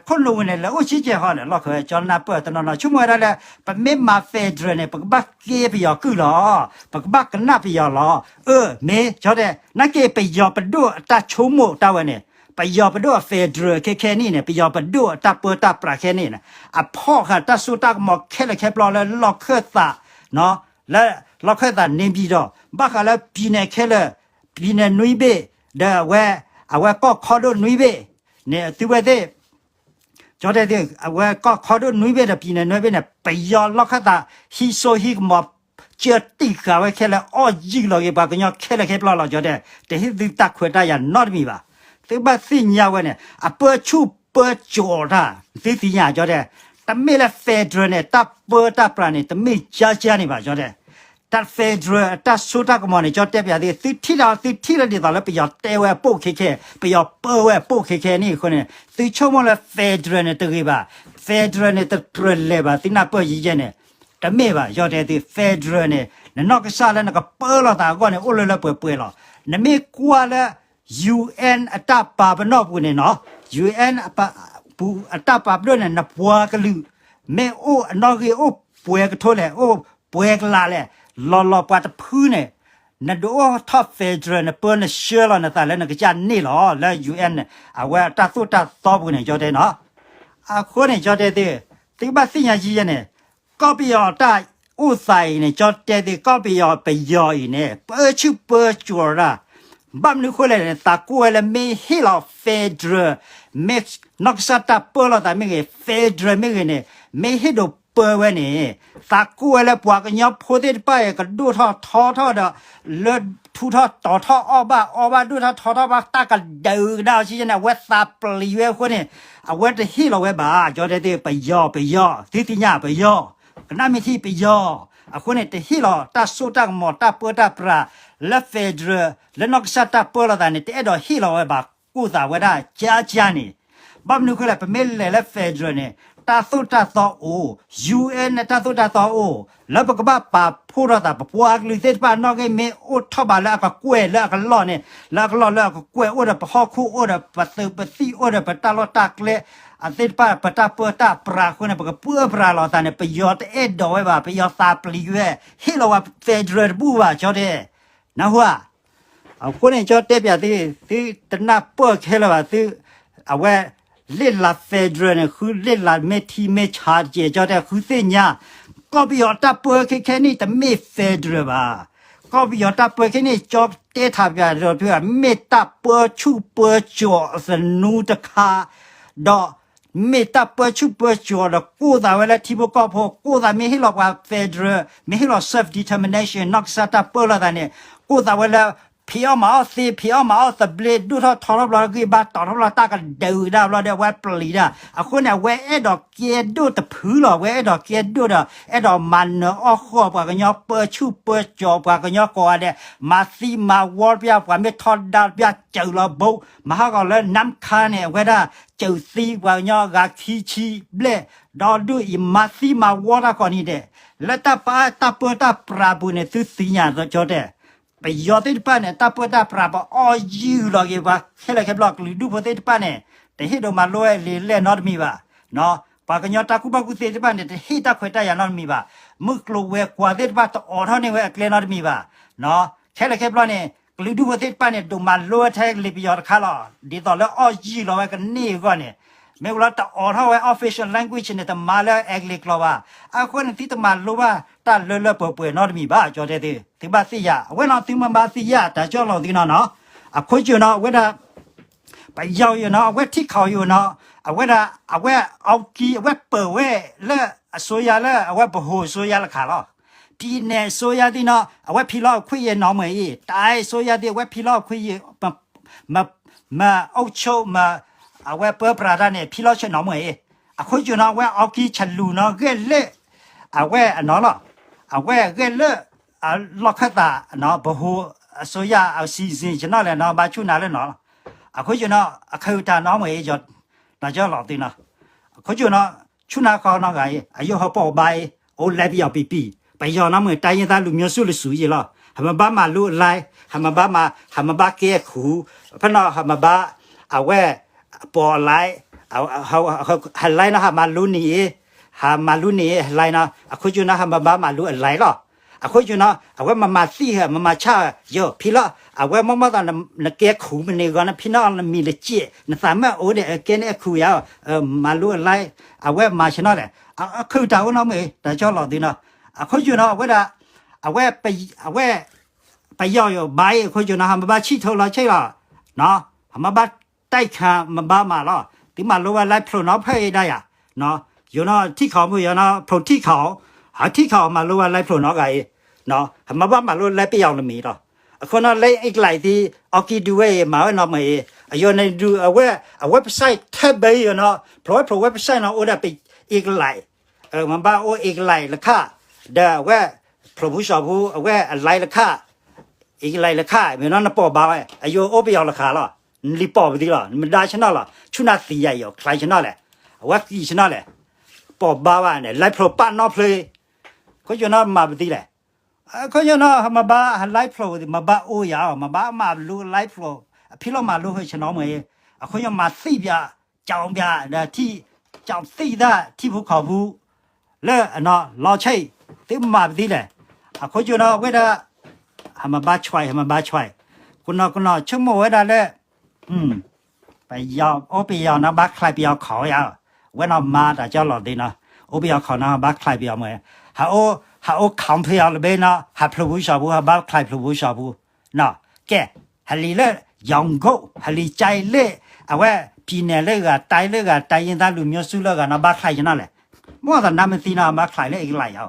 ခိၣ်နူာ်ဝဲန့ၣ် လဲၤအိၣ်ဆံးကဲၤဃီဒီး လီၢ်ခၢၣ်ဝဲ ကၠီနၢ်ပၢၢ်တနီၤနီၤ ဆိကမိၣ်ဝဲဒၣ်လၢ ပမ့ၢ်မၤ federal န့ၣ် ပကဘၣ်ကဲပယီၤကုၢ်လီၤ ပကဘၣ်ကနၣ်ပယီၤလီၤ အၢ မ့ၢ် ကၠီတဲ နာ်က့ပယီၤပဒိၣ်အတၢ်ဆိကမိၣ်တၢ်ဝဲန့ၣ် ပယီၤပဒိၣ်အ federal ခဲခဲနံၣ်န့ၣ် ပယီၤပဒိၣ်အတၢ်ပၢတၢ်ပြးခဲနံၣ်န့ၣ် အဖီၣ်ဃာ်တၢ်စိတၢ်ကမီၤခဲလၢာ်ခဲဆ့လၢလီၢ်ခၢၣ်သး လၢလီၢ်ခၢၣ်သးန့ၣ်ပၠံၤဒီး ဘၣ်ဃးလၢ ပြည်နယ် ခဲလၢာ် ပြည်နယ် နွံဘ့ၣ် ဒီးအဝဲ အဝဲကီၢ်ခီဒိၣ်နွံဘ့ၣ်န့ၣ် သုဝဲသ့ၣ် ကၠီတဲသု အဝဲကီၢ်ခီဒိၣ်နွံဘ့ၣ်ဒီး ပြည်နယ် နွံဘ့ၣ်န့ၣ် ပယီၤလီၢ်ခၢၣ်သး ဟံးစိဟံးကမီၤ ကၢတံာ်ဃာ်ဝဲခဲလၢာ် အီၣ်ယံာ်လီၤက့ၤပှၤကညီခဲလၢာ်ခဲဆ့လီၤ ကၠီတဲ တဟ့ၣ်သုတၢ်ခွဲးတၢ်ယာ်နီတမံၤဘၣ် သုဘၣ်သ့ၣ်ညါဝဲန့ၣ် အပၢဆူၣ်ပၢစိးတၢ် သုသ့ၣ်ညါ ကၠီတဲ တမ့ၢ်လၢ federal န့ၣ် တၢ်ပၢတၢ်ပြးန့ၣ် တမ့ၢ်ကၠါကၠါန့ၣ်ဘၣ် ကၠီတဲ တၢ် federal အတၢ်စိတၢ်ကမီၤန့ၣ် ကၠီတဲပျးသု သုထံၣ်လီၤ သုထံၣ်လီၤဒ်သိးလၢပယီၤတဲဝဲအပိၢ်ခဲခဲ ပယီၤပၢဝဲအပိၢ်ခဲခဲန့ၣ်အဃိန့ၣ် သုဆိကမိၣ်လၢ federal န့ၣ်တဂ့ၤဘၣ် federal န့ၣ်တကြၢးလဲၤဘၣ် သုနၢ်ပၢၢ်ယံၤယဲန့ၣ် တမ့ၢ်ဘၣ် ကၠီတဲသု federal န့ၣ် နနီၢ်ကစၢ်လၢနကပၢလီၤသးအဂီၢ်န့ၣ် အိၣ်လၢလၢပှဲၤပှဲၤလီၤ နမ့ၢ်ကွၢ်လၢ UN အတၢ်ပာ်ပနီၣ်ပူၤန့ၣ်နီၤ UN အတၢ်ပာ်ပဒိၣ်န့ၣ် နပှၤကလုာ် မ့ၢ်အိၣ်အနီၣ်ဂံၢ်အိၣ်ပှဲၤကထိလဲၣ် အိၣ်ပှဲၤကလးလဲၣ် လီၤလီၤပှၤတဖုန့ၣ် နဒုးအိၣ်ထီၣ် federal နပၢနဆှၢလီၤနသးလၢနကစၢ်န့ၣ်လီၤ လၢ UN အဝဲတၢ်သိၣ်တၢ်သီပူၤန့ၣ် ကၠီတဲနီၤ အဃိန့ၣ် ကၠီတဲသု သုကဘၣ်သ့ၣ်ညါယံၤယဲန့ၣ် ကီၢ်ပယီၤတၢ်အိၣ်သးအံၤန့ၣ် ကၠီတဲသု ကီၢ်ပယီၤပယီၤအံၤန့ၣ် ပၢဆူၣ်ပၢစိးတၢ် ဘၣ်မနုၤဃိလဲၣ်န့ၣ် သးကိၢ်ဝဲလၢမ့ၢ်ဟ့ၣ်လီၤ federal မ့ၢ်နီၢ်ကစၢ်တၢ်ပၢလီၤသးမ့ၢ်ဂ့ၤ federal မ့ၢ်ဂ့ၤန့ၣ် မ့ၢ်ဟ့ၣ်ဒိးပၢဝဲန့ၣ် သးကိၢ်ဝဲလၢပှၤကညီဖိသ့ၣ်တဖၣ်အံၤ ကဒိၣ်ထီၣ်ထီထီၣ်ဒီး လၢထူထီၣ်တီၤထီၣ်အီၣ်ဘၣ်အီဘၣ်ဒိၣ်ထီၣ်ထီထီၣ်ဘၣ် တၢ်ကဒုးကဒါအီၤဆံယဲန့ၣ် အဝဲသးပျံၤဝဲအဃိန့ၣ် အဝဲတဟ့ၣ်လီၤဝဲဘၣ် ကၠီတဲသု ပယီၤပယီၤ သုသ့ၣ်ညါပယီၤ ကနၣ်မ့ၢ်ထံပယီၤ အဃိန့ၣ် တဟ့ၣ်လီၤတၢ်စိတၢ်ကမီၤ တၢ်ပၢတၢ်ပြး လၢ federal လၢနီၢ်ကစၢ်တၢ်ပၢလီၤသးန့ၣ် တအဲၣ်ဒိးဟ့ၣ်လီၤဝဲဘၣ် ကိၢ်သးဝဲဒၣ်ကၠါကၠါန့ၣ် ဘၣ်မနုၤဃိလဲၣ် ပမ့ၢ်လဲၤလၢ federal န့ၣ် တၢ်သိၣ်တၢ်သီအိၣ် UN န့ၣ် တၢ်သိၣ်တၢ်သီအိၣ် လၢပကဘၣ်ပာ်ဖှိၣ်ထီၣ်သး ပပှၤကလုာ်သ့ၣ်တဖၣ်နီၣ်ဂံၢ်မ့ၢ်အိၣ်ထီၣ်ဘၣ်လၢအကကွဲၢ်လၢအကလီၢ်န့ၣ် လၢအကလီၢ်လၢအကကွဲၢ်အိၣ်ဒီးပဟီၣ်ခိၣ်အိၣ်ဒီး ပသုးပသံၣ်အိၣ်ဒီး ပတၢ်လီၢ်တၢ်ကျဲ အသ့ၣ်တဖၣ် ပတၢ်ပၢတၢ်ပြးအဃိန့ၣ် ပကပၢပြးလီၤသးန့ၣ် ပယီၤတအဲၣ်ဒိးဝဲဘၣ် ပယီၤသးပျံၤဝဲ ဟ့ၣ်လီၤဝဲ federal တဘူၣ်ဘၣ် ကၠီတဲ နၢ်ဟူဧါ အဃိန့ၣ် ကၠီတဲပျးသု သုတနၢ်ပၢၢ်ခဲလၢာ်ဘၣ်သု အဝဲ လ့ၣ်လး federal န့ၣ် ဃုလ့ၣ်လးမ့ၢ်ထံမ့ၢ်ဆါတက့ၢ် ကၠီတဲဃုသ့ၣ်ညါ ကီၢ်ပယီၤတၢ်ပၢခဲခဲန့ၣ် တမ့ၢ် federal ဘၣ် ကီၢ်ပယီၤတၢ်ပၢခဲန့ၣ် ကၠီတဲထးပျးဒီး မ့ၢ်တၢ်ပၢဆူၣ်ပၢစိးသနူတခါ ဒီး မ့ၢ်တၢ်ပၢဆူၣ်ပၢစိးဒီး ကိၢ်သးဝဲလၢထံဖိကီၢ်ဖိ ကိၢ်သးမ့ၢ်ဟ့ၣ်လီၤပှၤ federal မ့ၢ်ဟ့ၣ်လီၤ self determination နီၢ်ကစၢ်တၢ်ပၢလီၤသးန့ၣ် ကိၢ်သးဝဲလၢ ဖံးအီၣ်မၤအီၣ်သ့ ဖံးအီၣ်မၤအီၣ်သဘျ့ ဒိၣ်ထီၣ်ထီထီၣ်ဘျီ ဂံၢ်ဘါတီၤထီၣ်ဘျီ တၢ်ကဒုးကဒါဘျီဒီး အဝဲပျံၤတၢ် အဃိန့ၣ် အဝဲအဲၣ်ဒိးကဲဒိၣ်တဖုလီၤ အဝဲအဲၣ်ဒိးကဲဒိၣ်ဒီး အဲၣ်ဒိးမၤနၢၤအီၣ်ဃီၣ်ပှၤကညီ ပၢဆူၣ်ပၢစိးပှၤကညီကိးဂၤဒဲး မၤသံမၤဝီတပျၢ် ပှၤမ့ၢ်ထီဒါတပျၢ် စၢၤလီၤဘိ မၤဟးဂီၤလၢနါခါန့ၣ် အဝဲဒၣ် စၢၤသံပှၤကညီဂၤခံဆံဘျဲၣ် ဒီးဒုးအံၤမၤသံမၤဝီတၢ်ကိးနံၤဒဲး လၢတၢ်ပၢတၢ်ပြးပူၤန့ၣ် သုသ့ၣ်ညါကၠီတဲ ပယီၤသ့ၣ်တဖၣ်န့ၣ် တၢ်ပၢတၢ်ပြးပအီၣ်ယုၢ်လီၤက့ၤပှၤခဲလၢာ်ခဲဆ့ ကလုာ်ဒူၣ်ဖိသ့ၣ်တဖၣ်န့ၣ် တဟ့ၣ်ဒိးမၤလိဝဲလံာ်လဲၢ်နီတမံၤဘၣ် ပှၤကညီတၢ်ကူၣ်ဘၣ်ကူၣ်သ့သ့ၣ်တဖၣ်န့ၣ် တဟ့ၣ်တၢ်ခွဲးတၢ်ယာ်နီတမံၤဘၣ် မုၢ်ကျိၤဝဲၤကွာ်သ့ၣ်တဖၣ်တအိးထီၣ်န့ၢ်ဝဲအကျဲနီတမံၤဘၣ် ခဲလၢာ်ခဲဆ့န့ၣ် ကလုာ်ဒူၣ်ဖိသ့ၣ်တဖၣ်န့ၣ် ဒိၣ်မၤလိဝဲထဲကလံၤပယီၤတခါလီၤ. ဒ်သိးလၢအီၣ်ယံာ်လီၤဝဲကန့ၢ်အဂီၢ်န့ၣ်, မ့ၢ်ဝံၤလီၤတအိးထီၣ်ဝဲ official language န့ၣ် တမၤလၢအဲကလံးကျိာ်ဘၣ်. အဃိန့ၣ် သုတမၤလိဘၣ်တၢ်လၢလၢပှဲၤပှဲၤနီတမံၤဘၣ်, ကၠီတဲသု, သုဘၣ်သ့ၣ်ညါ, အဝဲနီၤ သုမ့ၢ်ဘၣ်သ့ၣ်ညါ တၢ်ကၠီလီၤသုနီၤနီၤ, အခိၣ်ကၠိနီၤ အဝဲဒၣ် ပယီၤယိာ်နီၤ အဝဲထံၣ်ခီယိာ်နီၤ, အဝဲဒၣ် အဝဲအီကံ အဝဲပၢၤဝဲလၢအစိယါလၢအဝဲပဟိၣ်အစိယါလၢခါလီၤ. ဖံန့ၣ်အစိယါသ့ၣ်နီၤ အဝဲဖံလီၤအခွံၣ်ယဲနီၤမ့ၢ်အံၤ, တၢ်အစိယါသ့ၣ် အဝဲဖံလီၤအခွံၣ်ယဲ, မ့ၢ်အိၣ်ဆိးမ့ၢ် အဝဲပၢပြးတၢ်န့ၣ် ဖံလီၤဆဲးနီၤမ့ၢ်အံၤ, အခိၣ်ကၠိနီၤ အဝဲအီကံဆလူၤနီၤ ဂဲၤလၢ အဝဲအနီၤလီၤ. အဝဲဂဲၤလၢ အလီၢ်ခၢၣ်သးနီၤ ပဟိၣ်အစိယါအ season ဆနီၤလဲၣ်နီၤ ဘၣ်ဆူၣ်နၤလၢနီၤလီၤ. အခိၣ်ကၠိနီၤ အခၢၣ်တၢ်နီၤမ့ၢ်အံၤ တၢ်ကၠီလီၤသုနီၤ, အခိၣ်ကၠိနီၤ ဆူၣ်နၤဃီနီၤဂၤအံၤ အယိၣ်ဟီၣ်ပီၣ်ဘါအံၤ အိၣ်လဲပယီၤပံၤပံၤ, ပယီၤနီၤမ့ၢ် တိုင်းရင်းသားလူမျိုးစု လၢစူၤယံၤလီၤ. ဟးမၤဘၣ်မၤလိအလဲ, ဟးမၤဘၣ်မၤ ဟးမၤဘၣ်ကဲခူ, ဖဲနီၤ ဟးမၤဘၣ် အဝဲ ပီၣ်လဲ, ဟးလဲနီၤ ဟးမၤလိန့ၣ်အံၤ, ဟးမၤလိန့ၣ်အံၤ ဟးလဲနီၤ အခိၣ်ကၠိနီၤ ဟးမၤဘၣ်မၤလိအလဲလီၤ. အခိၣ်ကၠိနီၤ အဝဲမၤမၤသံၣ်ဧါ မၤမၤဆၣ်ဧါ ယိၤ ဖံလီၤ အဝဲမ့ၢ်မ့ၢ်သး နကဲခူမနုၤဂီၤ နဖံနီၤနမံၤလၢကဲး နသးမ့ၢ်အိၣ်ဒီး ကဲန့ၣ်အခူဧါ, မၤလိအလဲ, အဝဲမၤဆနီၤလဲၣ်, အခၢၣ်တၢ်အိၣ်နီၤမ့ၢ် တၢ်ကၠီလီၤသုနီၤ, အခိၣ်ကၠိနီၤ အဝဲဒၣ် အဝဲ အဝဲ ပယီၤယိာ်ဘါအံၤ အခိၣ်ကၠိနီၤ ဟးမၤဘၣ်ဆံၣ်ထိလီၤဆံၣ်လီၤ, ဟးမၤဘၣ် တိုက်ခန်း မၤဘၣ်မၤလီၤ, သုမၤလိဝဲလဲဖျိးနီၤဖဲအံၤဒၣ်ယၤ, ယိၤနီၤထံၣ်ခီမ့ၢ် ယိၤနီၤဖျိးထံၣ်ခီ, ဟးထံၣ်ခီမၤလိဝဲလဲဖျိးနီၤဂၤအံၤ, ဟးမၤဘၣ်မၤလိလဲပယီၤတမံၤလီၤ. အဃိနီၤ လၢအ့ကလဲးသ့ၣ် အီကံဒုးဝဲအံၤ မၤဝဲနီၤမ့ၢ်အံၤ အယိၤန့ၣ်ဒုးအဝဲ အဝဲ website ထဲဘဲယိၤနီၤ ဖျိးဝဲဖျိး website နီၤ အိၣ်ဒၣ်ပအ့ကလဲး မၤဘၣ်အိၣ်အ့ကလဲးလၢခါ, ဒီးအဝဲ ဖျိးဖူစီၤဖူ အဝဲအလဲလၢခါ, အ့ကလဲးလၢခါ မ့ၢ်နီၤနပီၢ်ဘါဝဲ အယိၤအိၣ်ပယီၤလၢခါလီၤ, နလံၤပီၢ်ပသံလီၤ နမ့ၢ်ဒါဆနီၤလီၤ ဆူၣ်နၤသံယၤယိၤ ချါဆနီၤလဲၣ်, အဝဲဃံဆနီၤလဲၣ်, ပီၢ်ဘါဝဲန့ၣ် လဲဖျိးပာ်နီဖျိး, ခိၣ်ယိၤနီၤမၤပသံလဲၣ်, ခိၣ်ယိၤနီၤ မၤဘၣ်ဟးလဲဖျိး မၤဘၣ်အိၣ်ယၤ မၤဘၣ်မၤလိလဲဖျိး, အဖံလီၤမၤလိဟၢဆနီၤမ့ၢ်, အခိၣ်ယိၤမၤသံပယီၤ ကၠီပယီၤဒီးထံၣ် ကၠီသံသၣ်ထံၣ်ဖူခီၣ်ဖူ လၢအနီၤလီၤဆဲး, သုမၤပသံလဲၣ်, အခိၣ်ကၠိနီၤ အဝဲဒၣ် ဟးမၤဘၣ်ဆွဲ ဟးမၤဘၣ်ဆွဲ, ကနီၤကနီၤဆိကမိၣ်ဝဲဒၣ်လၢ ပယီၤအိၣ်ပယီၤနီၤ ဘၣ်ချဲးပယီၤခီၣ်ယၤ, ဝဲနီၤမၤတၢ်ကၠီလီၤသ့နီၤ, အိၣ်ပယီၤခီၣ်နီၤ ဘၣ်ချဲးပယီၤမ့ၢ်, ဟးအိၣ် ဟးအိၣ် camp ဖဲအီၤလၢဘဲနီၤ ဟးဖျိးဖူစီၤဖူ ဟးဘၣ်ချဲးဖျိးဖူစီၤဖူ, ကဲ ဟးလံာ်လၢ ရန်ကုန် ဟးလံာ်ကၠဲးလၢ အဝဲ ပြည်နယ် လၢဂၤ တိုင်း လၢဂၤ တိုင်းရင်းသားလူမျိုးစု လၢဂၤနီၤ ဘၣ်ချဲးယနီၤလဲၣ်, မ့ၢ်သနာ်မသံနီၤ ဘၣ်ချဲးလၢအ့ကလဲးယၤ,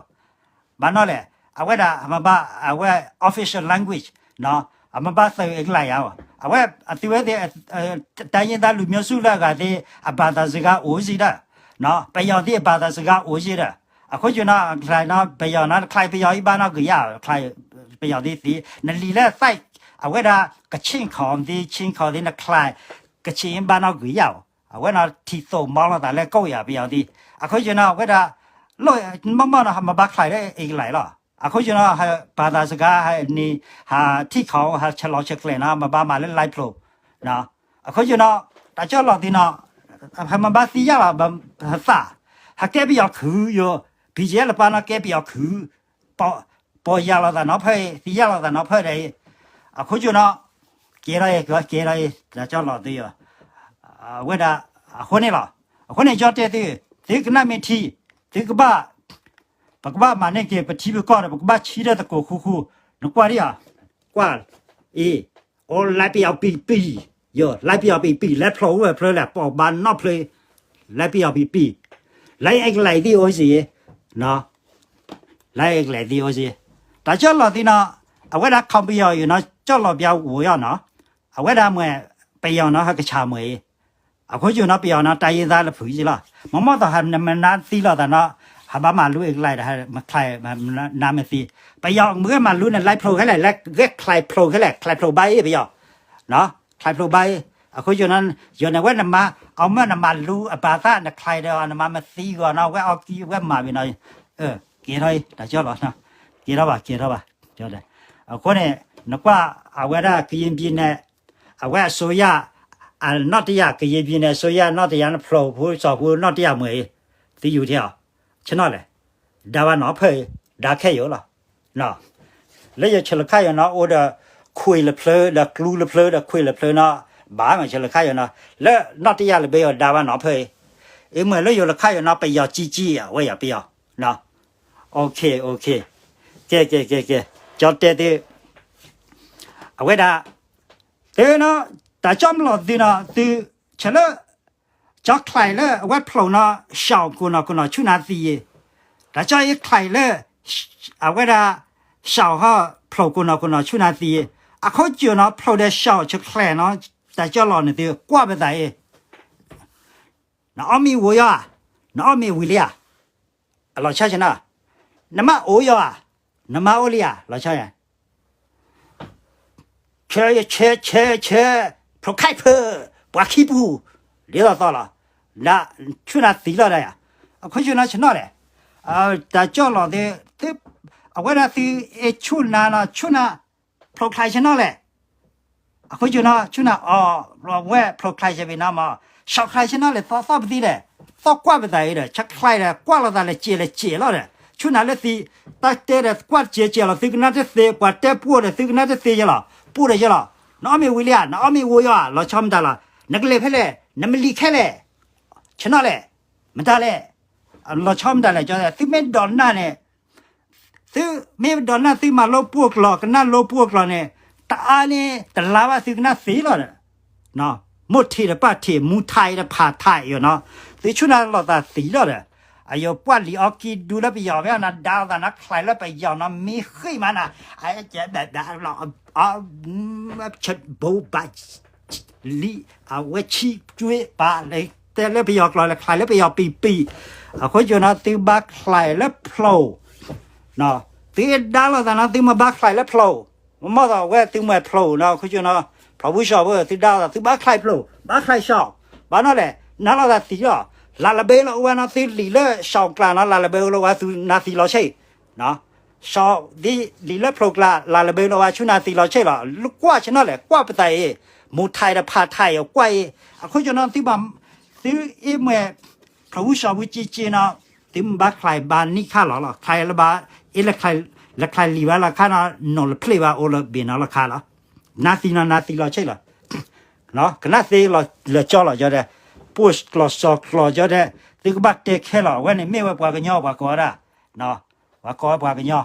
ဘၣ်နီၤလဲၣ်, အဝဲဒၣ် မၤဘၣ် အဝဲ official language နီၤ, အမၤဘၣ်သုးအ့ကလဲးယၤ, အဝဲအသုဝဲသ့ၣ် တိုင်းရင်းသားလူမျိုးစု လၢအဂၤသ့ၣ် အဘာသာစကားအိၣ်စ့ၢ်ဒီး, ပယီၤသ့ၣ်အဘာသာစကားအိၣ်စ့ၢ်ဒီး, အခိၣ်ကၠိနီၤ ချဲးနီၤ ပယီၤနီၤ ချဲးပယီၤအံၤဘၣ်နီၤဂ့ၤယၤ, ချဲးပယီၤသ့ၣ်သ့ၣ် နလံာ်လၢ သိုက် အဝဲဒၣ် ကချ့ၣ်ခီၣ်သ့ၣ် ချ့ၣ်ခီၣ်သ့ၣ် နချဲး ကချ့ၣ်အံၤဘၣ်နီၤဂ့ၤယၤ, အဝဲနီၤ ထံၣ်သိၣ်မီလိာ်သးလၢကိးယၤပယီၤသ့ၣ်, အခိၣ်ကၠိနီၤ အဝဲဒၣ် လီၤမ့ၢ်မ့ၢ်နီၤ ဟးမၤဘၣ်ချဲးလၢအ့ကလဲးလီၤ, အခိၣ်ကၠိနီၤ ဟး ဘာသာစကား ဟးန့ၣ် ဟးထံၣ်ခီၣ် ဟးဆဲးလီၤဆဲးကျဲၤနီၤ မၤဘၣ်မၤလၢလဲဖျိး အခိၣ်ကၠိနီၤ တၢ်ကၠီလီၤသ့နီၤ, ဟးမၤဘၣ်သံယၤလီၤ သး, ဟးကဲပယီၤခုယိၤ, ဘံၣ်ယဲလၢပၢ်နီၤ ကဲပယီၤခု, ပီၢ်ယၤလိာ်သးနီၤဖဲအံၤ သံယၤလိာ်သးနီၤဖဲဒၣ်အံၤ, အခိၣ်ကၠိနီၤ, ကဲထီၣ်အံၤ ကဲထီၣ်အံၤ တၢ်ကၠီလီၤသ့ယိၤ, ဝဲဒၣ် အဃိန့ၣ်လီၤ, အဃိန့ၣ် ကၠီတဲသု, သုကနၣ်မ့ၢ်ထံ, သုကဘၣ် ပကဘၣ်မၤန့ၢ်က့ၤ ပထံပကီၢ်ဒီး ပကဘၣ်ဆံးဒီးသကိးဃူဃူ, နကွၢ်ဒံးဧါ, ကွၢ်, အံၤ, အိၣ်လဲပယီၤပံၤပံၤ, ယိၤ လဲပယီၤပံၤပံၤ လဲဖျိးဝဲဖျိးလဲၣ် ပီၢ်ဘါနီဖျိး, လဲပယီၤပံၤပံၤ, လဲအ့ကလဲးသ့ၣ်အိၣ်စ့ၢ်, လဲအ့ကလဲးသ့ၣ်အိၣ်စ့ၢ်, တၢ်ကၠီလီၤသ့နီၤ, အဝဲဒၣ် ခီပယီၤယိၤနီၤ ကၠီလီၤပျါဝိၤယီၤနီၤ, အဝဲဒၣ်မ့ၢ် ပယီၤနီၤ ဟဲကဆးမ့ၢ်အံၤ အခိၣ်ကၠိနီၤ ပယီၤနီၤ တၢ်ယံသးလၢဖုးယံလီၤ, မ့ၢ်မ့ၢ်သိးဟးနမၤနါသံလီၤသးနီၤ, ဟးဘၣ်မၤလူအ့ကလဲးဒီး ဟဲမၤချဲး နါမ့ၢ်သံ, ပယီၤမ့ၢ်ဂ့ၤမၤလူန့ၣ် လဲဖျိးခဲလဲၣ် လဲဂဲၤချဲးဖျိးခဲလဲၣ် ချဲးဖျိးဘါအံၤပယီၤ, ချဲးဖျိးဘါအံၤ, အခိၣ်ကၠိနီၤ, ယိၤန့ၣ်ဝဲနမၤ အီၣ်မၢနမၤလူအဘၣ်သး နချဲးဒီး နမၤမသံဂီၤနီၤ ဝဲအီကံဝဲမၤဘၣ်နီၤ, ကဲထီၣ်အံၤ တၢ်ကၠီလီၤ, ကဲထီၣ်ဘၣ် ကဲထီၣ်ဘၣ်, အဃိန့ၣ် နကွၢ်အဝဲဒၣ် ကရင်ပြည်နယ် အဝဲအစိုးရ အနီၢ်တယၢ် ကရင်ပြည်နယ် အစိုးရနီၢ်တယၢ် နဖျိးဖိစီၤဖိနီၢ်တယၢ်မ့ၢ်အံၤ, သုယူၤထဲအီၤ, ဆ့ၣ်နီၤလဲၣ်, ဒါဘၣ်နီၤဖဲအံၤ ဒါခဲယိာ်လီၤ, လၢယဆၢၣ်လီၤခါယိာ်နီၤ အိၣ်ဒီး ခွ့လၢဖျၢ ဒီးကျူလၢဖျၢ ဒီးခွ့လၢဖျၢနီၤ, ဘၣ်မးဆၢလၢခါယိၤနီၤ, လၢနီၢ်တယၢ်လၢဘဲယိၤဒါဘၣ်နီၤဖဲအံၤ, အံၤမ့ၢ်လၢယိၤလၢခါယိၤနီၤ ပယီၤကံကံ အဝဲယၤပယီၤ, OK, OK, ကဲ ကဲ ကဲ ကဲ, ကၠီတဲသု, အဝဲဒၣ်, သုနီၤ, တၢ်ကၠီမလီၤသုနီၤ, သု, ဆၢလၢ ကၠီချဲးလၢအဝဲဖျိးနီၤ ရှောင် ကိးနီၤကိးနီၤ ဆူၣ်နၤသံ, တၢ်ကၠီအံၤချဲးလၢ အဝဲဒၣ် ရှောင် ဟီ ဖျိးကိးနီၤကိးနီၤ ဆူၣ်နၤသံ, အခိၣ်ကၠိနီၤ ဖျိးဒီး ရှောင် ဆၢချဲးနီၤ, တၢ်ကၠီလီၤန့ၣ်သု ကွၢ်ပသးအံၤ, နအီၣ်မ့ၤဝံၤယီၤဧါ, နအီၣ်မ့ၤဝံၤလံဧါ, အလီၤဆီဆၢနီၤ, နမါအိၣ်ယီၤဧါ, နမါအိၣ်လံဧါ, လီၤဆီ ဆဲး ဆဲး ဆဲး ဆဲး, ဖျိးခဲဖၢး, ပှၤခံပူၤ, ဒ်သိးသိးလီၤ, နဆူၣ်နၤသံလီၤဒၣ်ယၤ, အခိၣ်ဆူၣ်နၤဆနီၣ်လဲၣ်, တၢ်ကၠီလီၤသု, အဝဲဒၣ်သု အ့ၣ်ဆူၣ်နၤနီၤ ဆူၣ်နၤ, ဖျိးချဲဆနီၣ်လဲၣ် အခိၣ်ကၠိနီၤ ဆူၣ်နၤအီၤ ဝဲဖျိးချဲဆၢဘ့ၣ်နီၤမး, ရှောင်ချဲဆနီၣ်လဲၣ် သီသီပသံဒီး, သီကွၢ်ပသးအံၤဒီး ဆၢချဲဒီးကွၢ်လိာ်သးလၢစဲးလၢစဲးလီၤဒီး, ဆူၣ်နၤလၢသံ, တၢ်တဲဒီးကွၢ်စဲးစဲးလီၤ သုကနၣ်တသ့, ပှၤတဲပှိၢ်ဒီး သုကနၣ်တသ့ယလီၤ, ပှိၢ်ဒီးယလီၤ, နအီၣ်မ့ၤဝံၤလံဧါ, နအီၣ်မ့ၤဝံၤယီၤဧါ, လီၤဆီမတၤလီၤ, နကလဲၤဖဲလဲၣ်, နမံလံခဲလဲၣ်, ဆနီၣ်လဲၣ်, မတၤလဲၣ်, လီၤဆီမတၤလဲၣ်, သုမ့ၢ်ဒိးနၢ်န့ၣ် သုမ့ၢ်ဒိးနၢ်သုမၤလိပှိၢ်ကျိာ် ကနၣ်လိပှိၢ်ကျိာ်န့ၣ်, တအါန့ၣ် တလါဘၣ်သုကနၣ်သ့လီၤဒီး, မိၢ်ထံးတပၢ်ထံး မူထါအံၤတဖးထါအံၤနီၤ, သုဆူၣ်နၤလိာ်သးသံလီၤဒီး, အယိၤပှၢ်လံၤအီကံဒူလၢပယီၤဖဲအီၤနၤ ဒါလိာ်သးနၤ ချဲးလၢပယီၤနီၤ မံဃံးမးနၤ, ဘိဘၣ် လံ အဝဲဆံကွ့ပာ်လၢ တဲလၢပယီၤကျိာ်လၢချဲးလၢပယီၤပံၤပံၤ, အဃိကၠိနီၤ သုဘၣ်ချဲးလၢဖျိး, သုဒါလိာ်သးနီၤ သုမ့ၢ်ဘၣ်ချဲးလၢဖျိး, မ့ၢ်သိးဝဲသုမ့ၢ်ဖျိးနီၤ အဃိကၠိနီၤ ဖျိးဖုၣ်ဆှီဖိ သုဒါလိာ်သး သုဘၣ်ချဲးဖျိး ဘၣ်ချဲးရှောင်, ဘၣ်နီၤလဲၣ် နၤလိာ်သးသံလီၤ, လၢလၢဘဲလီၤအိၣ်ဝဲနီၤ သုလံာ်လၢရှောင်ကျါနီၤ လၢလၢဘဲအိၣ်လၢဝဲသုနၤသံလီၤဆ့ ရှောင် ဒ်လံာ်လၢဖျိးကျါ လၢလၢဘဲလီၤဝဲဆူၣ်နၤသံလီၤဆ့လီၤ, ကွၢ်ဆနီၣ်လဲၣ် ကွၢ်ပသးအံၤ, မူထါအံၤတဖးထါအံၤ ကွၢ်အံၤ, အခိၣ်ကၠိနီၤ သုဘၣ်, သုအ့ၣ်မ့ၢ် ဖျိးဖုၣ်ဆှီဖိကၠ့ကၠ့နီၤ, သုမ့ၢ်ဘၣ်ချဲးဘၣ်နံၣ်ခါလီၤလီၤ, ချဲးလၢဘၣ်, အ့ၣ်လၢချဲးလံာ်ဘၣ်လီၤခါနီၤ နီၤလၢဖျ့ဘၣ်အိၣ်လၢဘ့ၣ်နီၤလီၤခါလီၤ, နၤသံနီၤ နၤသံလီၤဆ့လီၤ ကနၣ်သ့လီၤကၠီလီၤကၠီဒီး, ပှိၢ်ကျိာ်စီၤကျိာ်ကၠီဒီး, သုကဘၣ်တဲခဲလီၤ အဝဲန့ၣ်မ့ၢ်ဝဲပှၤကညီပှၤကိးဝဲဒၣ်, ပှၤကိးဝဲပှၤကညီ,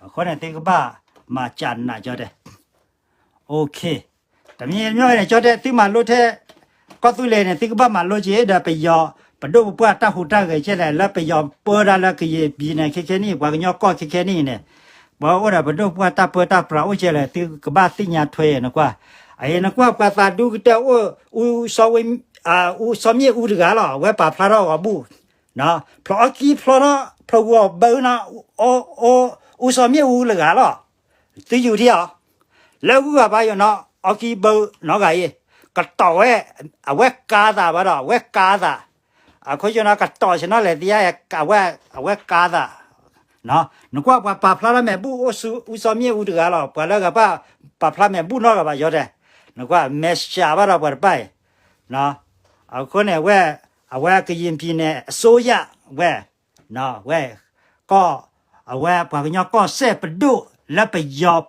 အဃိန့ၣ် သုကဘၣ်မၤစၢ်နးကၠီဒီး, OK, တမံၤမံၤန့ၣ် ကၠီတဲ သုမၤလိထဲ ကီၢ်သူလ့ၤန့ၣ် သုကဘၣ်မၤလိက့ၤဒီးပယီၤ, ပဒိၣ်ပပှၢ်တၢ်ဟူးတၢ်ဂဲၤကဲလဲၣ် လၢပယီၤပၢတၢ်လၢကယံာ်ပံၤန့ၣ် ခဲခဲနံၣ် ပှၤကညီကီၢ်ခဲခဲနံၣ်န့ၣ်, ပှၤအိၣ်ဒီးပဒိၣ်ပပှၢ်တၢ်ပၢတၢ်ပြးအိၣ်ကဲလဲၣ် သုကဘၣ်သ့ၣ်ညါထွဲနကွၢ်, အအံၤနကွၢ်ပှၤသးဒူကတၢၢ်အိၣ်, အူစီၤမ့ၣ်အူတဂၤလီၤ အဝဲပာ်ဖျါထီၣ်အီၤဘူၣ်, ဖျိးအီကံဖျိထီၣ် ဖျိးဂီၤဘၢနီၤ, အူစီၤမ့ၣ်အူတဂၤလီၤ, သုယူၤထံအီၤ လၢဂုၤဂၤဘါယိာ်နီၤ အီကံဘၢနီၤဂၤအံၤ, ကတီၤဝဲ, အဝဲကါသးဘၣ်ဒီး အဝဲကါသး, အခိၣ်ကၠိနီၤ ကတီၤဆ့ၣ်နီၤလဲၣ်သံယါ, အဝဲကါသး, နကွၢ်ပှၤပာ်ဖျါထီၣ်မဲာ်ဘူၣ်အိၣ်ဆူ အူစီၤမ့ၣ်အူတဂၤလီၤ ပှၤလၢဂၤဘၣ်ပာ်ဖျါမဲာ်ဘူၣ်နီတဂၤဘၣ်ယီၤတဲ, နကွၢ်မဲာ်စှၤဘၣ်ဒီးပှၤတဖၣ်အံၤ, အဃိန့ၣ် အဝဲ, အဝဲကယံာ်ပံၤန့ၣ် အစိုးရ ဝဲ, ဝဲ, ကီၢ်, အဝဲပှၤကညီကီၢ်စဲၣ်ပဒိၣ်လၢပယီၤ,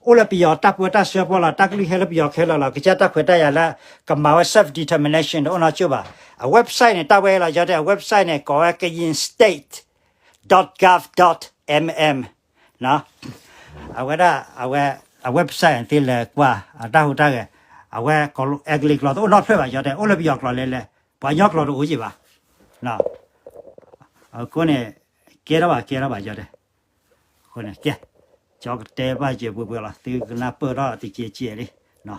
အိၣ်လၢပယီၤတၢ်ပၢတၢ်ဆှၢဖီလီၤ တၢ်ကလုၢ်ဟဲလၢပယီၤခဲလၢာ်လီၤ ကစၢ်တၢ်ခွဲးတၢ်ယာ်လၢ, ကမၤဝဲ self determination တအိၣ်နီတကၠိၢ်ဘၣ်, အ website န့ၣ် တၢ်ဝဲလီၤယီၤတဲ အ website န့ၣ် ကိးဝဲ Kayin State dot gov dot mm အဝဲဒၣ်, အဝဲ, အ website န့ၣ် သုလဲၤကွၢ်, အတၢ်ဟူးတၢ်ဂဲၤ, အဝဲ, အဲကလံးကျိာ်တအိၣ်နီတဖျၢၣ်ဘၣ်ယီၤတဲ အိၣ်လၢပယီၤကျိာ်လဲၤလဲၤ, ပှၤကညီကျိာ်တအိၣ်က့ၤဘၣ်, အဃိန့ၣ်, ကဲထီၣ်ဘၣ် ကဲထီၣ်ဘၣ်ယီၤတဲ, အဃိန့ၣ် ကဲ, ကၠီကတဲဘၣ်ယဲၢ်ပှဲၤပှဲၤလီၤ သုကနၢ်ပၢၢ်ထီၣ်တကဲကဲလံ,